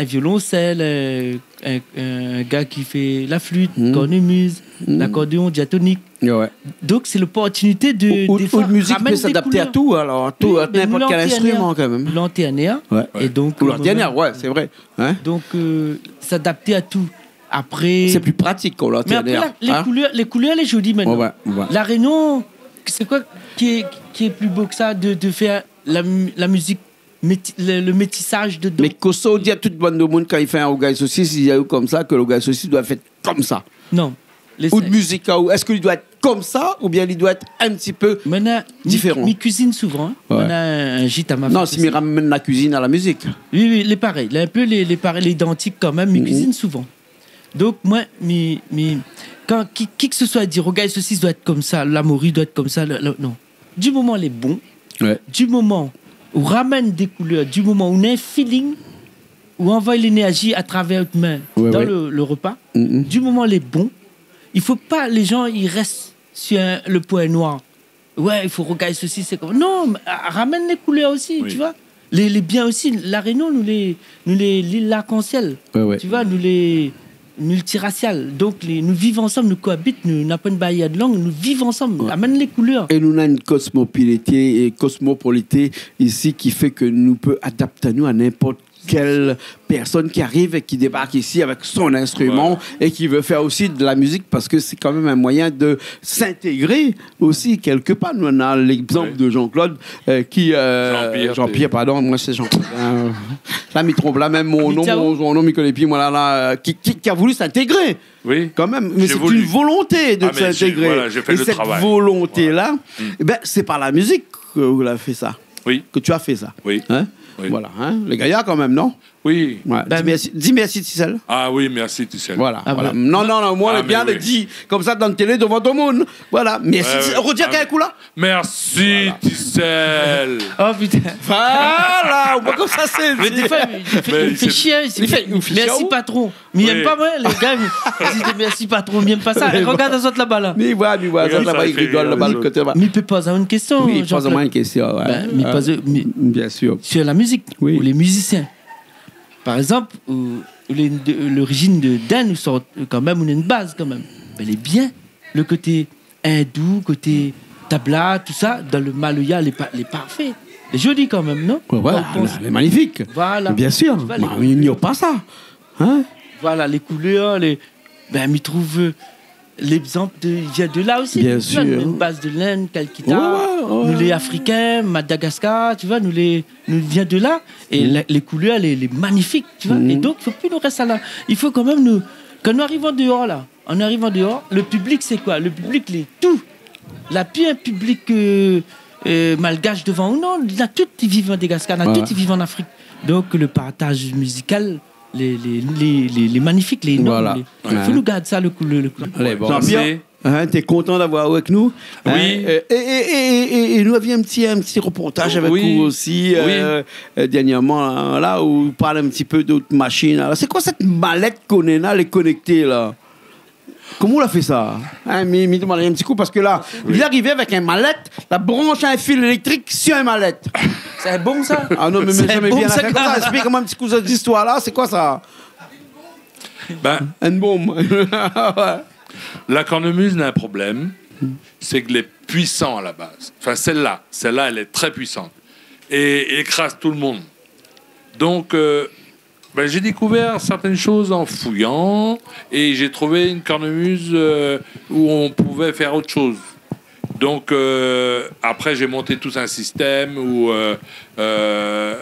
un violoncelle, euh, un, un gars qui fait la flûte, cornemuse, l'accordéon diatonique. Ouais, ouais. Donc, c'est l'opportunité de, Ou, des fois, out musique ramener peut s'adapter des à couleurs. Tout, alors, tout, Oui, ben, n'importe nous, quel lanternière. Instrument quand même. Lanternière. Ouais. Et donc, Ou euh, lanternière, ouais, c'est vrai. Hein ? Donc, euh, s'adapter à tout. Après. C'est plus pratique, quoi, Mais après, lanternière. la, les couleurs, les couleurs, les jolies maintenant. Ouais, ouais, ouais. La Réunion, c'est quoi qui est, qui est plus beau que ça de, de faire la, mu- la musique, méti- le, le métissage dedans ? Mais kosa ou di a tout bann demoun kan i fé in rougay sosis, i di aou konmsa ke le rougay sosis doit être comme ça. Non. Les- Out musique, ou, est-ce qu'il doit être comme ça ou bien il doit être un petit peu différent ? Maintenant, mi, mi cuisine souvent, hein. Ouais. On a un gîte à ma Non, fête si aussi. Mi ramène la cuisine à la musique. Oui, oui, les pareils. Là, un peu les, les pareils, l'identique quand même, mi cuisine souvent. Donc, moi, mi, mi, quand qui, qui que ce soit dit, rougay sosis doit être comme ça, la mori doit être comme ça, le- le- non. Du moment lé bon, Ouais. du moment ou ramène des couleurs, du moment ou néna un feeling, ou envoie l'énergie à travers out min Ouais, dans ouais. le, le repas, Mhm. du moment lé bon, il faut pas les gens ils restent sur un- le point noir. Ouais, il faut rougay sosis, c'est comme. Non, mais, ah, ramène les couleurs aussi, Oui. Tu vois. Les, les biens aussi, La Réunion, nous les, nous les, l'île l'arc-en-ciel. Ouais, ouais. Tu vois, nous les multiracial. Donc, les, nous vivons ensemble, nous cohabitons, nous n'avons pas une barrière de langue, nous vivons ensemble. Ouais. Amène les couleurs. Et nou néna une cosmopolité, et cosmopolité ici qui fait que nou pé adapté anou à n'importe quelle personne qui arrive et qui débarque ici avec son instrument et qui veut faire aussi de la musique parce que c'est quand même un moyen de s'intégrer aussi quelque part. Nou néna l'exemple de Jean-Claude, euh, qui, euh, Jean-Pierre, pardon, moi c'est Jean-Claude, hein. La mi tronp la, mèm mon nom, mon, mon nom, mi koné pi, moin la, la, euh, qui, qui, qui a voulu s'intégrer. Oui. Quand même, mais c'est une volonté de s'intégrer. Et cette volonté-là, eh ben, c'est par la musique que vous l'avez fait ça. Oui. Que tu as fait ça. Oui. Hein ? Oui. Voilà, hein ? Les gaillards quand même, non ? Oui. Ouais. Dis merci, dis merci, Ticelle. Ah oui, merci, Ticelle. Voilà, voilà. Non, non, non, moi, on est bien dit comme ça dans le télé devant tout le monde. Voilà, merci, Ticelle. Redis un coup là. Merci, Ticelle. Oh putain. Voilà, ou koné koman sa i fé. Mais des fois, il fait, il fait chier, il fait, merci patron. Mais il aime pas, moi, les gars, il dit merci patron, il aime pas ça. Et regarde les autres là-bas, là. Mi voi, mi voi, zot laba i rigol, laba, lot koté laba. Mais il peut poser une question, Oui, poz Jean-Claude. Amoin une question, ouais. Ben, mais pas, mais Bien sûr. Sur la musique, Oui. Ou les musiciens. Par exemple, ou, ou les, de- l'origine de, d'Inde, ou sort quand même, ou a une base quand même. Mais les biens, le côté hindou, côté tabla, tout ça, dans le maloya, les, pa- les parfaits. Les jolis quand même, non ? Ouais, ouais, Quand on pense- c'est magnifique. Voilà. Bien sûr. Tu vois, les Bah, il n'y a pas ça. Hein ? Voilà, les couleurs, les... Ben, mi trouve, euh, l'exemple de, il vient de là aussi. Bien Tu vois, sûr. Une base de l'Inde, Calcutta, Ouais, ouais, ouais. Nous les Africains, Madagascar, tu vois, nous les, nous vient de là. Et la- les couleurs, les, les magnifiques, tu vois. Mhm. Et donc, il faut plus nous rester là. Il faut quand même nous, quand nous arrivons dehors là, en arrivant dehors, le public, c'est quoi ? Le public, les tout. La plus un public euh, euh, malgache devant ou non, la tout i viv Madagascar, la Ouais, tout ouais. I viv en Afrique. Donc le partage musical, les, les, les, les, les magnifiques, les énormes. Voilà. Les- Il faut nous garder ça, le coup. Le, le coup. Allez, bon. Merci. Jean-Pierre, Hein, t'es content d'avoir avec nous, hein ? Oui. Euh, et, et, et, et, et nous avions un petit, un petit reportage avec vous aussi, euh, euh, dernièrement, hein, là, où on parle un petit peu d'autres machines. Alors, c'est quoi cette mallette qu'on est là, elle est connectée, là ? Koman ou la fé sa ? Hein, mi, mi domann in ti kou, parske la, li la arivé avèk in malèt, la bransh in fil élèktrik si in malèt. Sé in bonm, sa ? Ah non, mé, mé sa, mé bien, sa, sa, esplik amoin in ti kou sèt zistoir-la, sé koi sa ? Ben, in bonm. Ouais. La cornemuse na in problèm, sé ke lé puisan a la baz. Enfin, celle-là, celle-là, elle est très puissante. Et elle écrase tout le monde. Donc, euh, ben, j'ai découvert certaines choses en fouillant et j'ai trouvé une cornemuse, euh, où on pouvait faire autre chose. Donc, euh, après, j'ai monté tout un système où, euh, euh,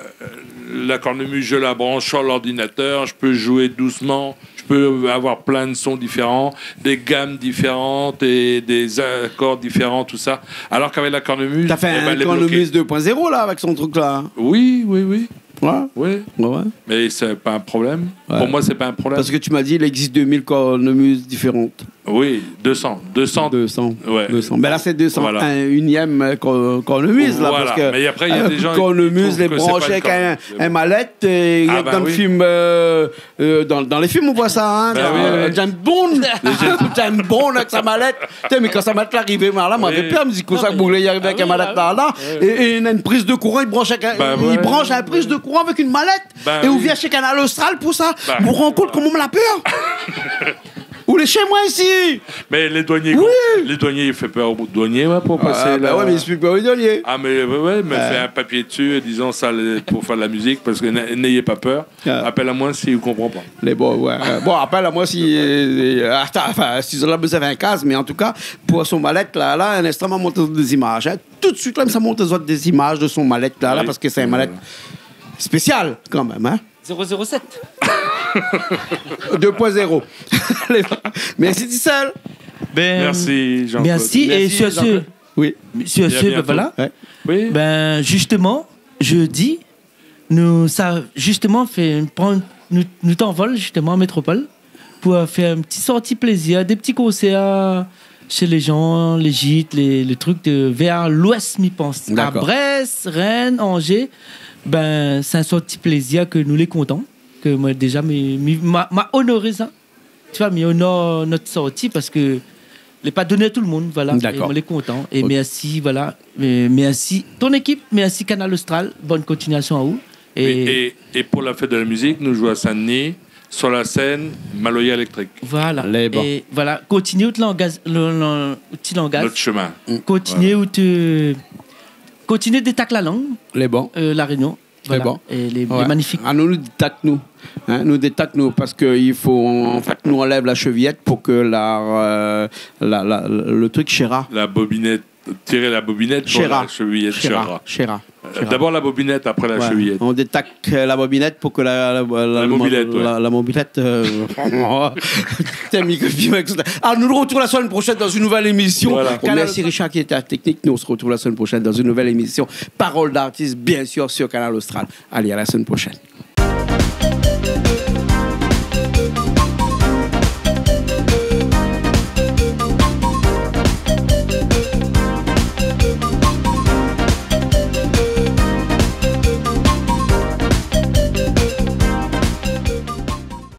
la cornemuse, je la branche sur l'ordinateur, je peux jouer doucement, je peux avoir plein de sons différents, des gammes différentes et des accords différents, tout ça. Alors qu'avec la cornemuse, eh ben, elle est bloquée. T'as fait un cornemuse deux point zéro, là, avec son truc, là. Oui, oui, oui. Ouais. Oui. Ouais, ouais. Mais c'est pas un problème. Ouais. Pour moi, c'est pas un problème. Parce que tu m'as dit, il existe deux mille cornemuses différentes. Oui, deux cents, deux cents. Deux cents. Ouais. Deux cents. Ben là, c'est deux cent un, voilà, unième, euh, cor-, cornemuse, là, voilà. Parce que, mais après, il y a, euh, des gens qui trouvent que c'est pas une cornemuse, cornemuse, mais bon. Cornemuse, lé bransh avèk in, in malèt, é dan le film, euh, euh, dans, dans les films, on voit ça, hein, dans, euh, James Bond. Ben oui, oui, oui. James Bond avec sa mallette. Putain, mé kan sa malèt la arivé, moin la, moin lavé pèr, mi di, kosa ke boug la i ariv avèk in malèt la, la. Ah oui, ah oui. É, é néna in priz de kouran, i bransh avèk in, i bransh in priz de kouran avèk in malèt. Ben oui. Bah oui. É ou vien shé Kanal Austral pou sa. Bah. Ou rann aou kont koman moin la pèr ? Ou lé shé moin isi. Mais les douaniers, oui, les douaniers, il fait peur aux douaniers, ouais, pour passer là. Ah, bah ouais, mais il explique pas aux douaniers. Ah, mais ouais, ouais, mais fais un papier dessus, disant ça, les, pour faire de la musique, parce que n'a-, n'ayez pas peur. Ah. Appelle à moi si vous comprenez pas. Lé bon, ouais, ouais. Bon, apèl amoin si, euh, atann, anfin, si zot la bezoin in kaz, mé an tou ka, pou son malèt la, la, in instan, ma mont dé zimaz, hein. Tout de suite la, mi sa mont azot dé zimaz de son malèt la, la, oui, parske sé in malèt spésial kan mèm, hein. Zéro zéro sept. Deux point zéro. Allez, merci, Tissel. Ben, merci, Jean-Claude. Merci, et merci, sur ce, Jean-Claude. Oui. Sur ce, ben voilà. Et à bientôt. Ouais. Oui. Ben, justement, jeudi, nou sa, justement, fé, pran, nou, nou anvol, justement, an métropol pou, euh, fé in ti sorti plézir, dé ti konsèr shé lé jan, lé jit, lé, lé truk de, vèr louès, mi pans. D'accord. A Brès, Rennes, Angers. Ben, sé in sorti plézir ke nou lé kontan, ke moin déja, mi, mi, ma, ma onoré sa. Tu vois, mi onor nout sorti parske lé pa doné a tout le monde, voilà. D'accord. É moin lé kontan. É merci, voilà. É merci ton équipe, merci Kanal Austral. Bonne continuation à vous. Et, et, et pour la fête de la musique, nous jouons à Saint-Denis, sur la scène Maloya Electric. Voilà. Lé bon. É voilà, kontinié out langaz, le, le, out ti langaz. Notre chemin. Kontinié out, euh, kontinié détak la lang. Lé bon. Euh, La Réunion. Voilà. Lé bon. É lé, lé manifik. Ah, nou, nou détak nou. Hein, nou détak nou, parske i fo, an fèt, nou anlèv la sheviyèt pou ke la, euh, la, la, le truk shéra. La bobinèt. Tirer la bobinette pour la chevillette. Shéra. Shéra. Euh, d'abord la bobinette, après la chevillette. Ouais. On détaque, euh, la bobinette pour que la, la, la, la mobilette, euh, putain, microfilm avec ça. Ah, nous nous retrouvons la semaine prochaine dans une nouvelle émission. Voilà. Merci Richard qui était à la technique. Nous, on se retrouve la semaine prochaine dans une nouvelle émission. Parole d'artiste, bien sûr, sur Kanal Austral. Allez, à la semaine prochaine.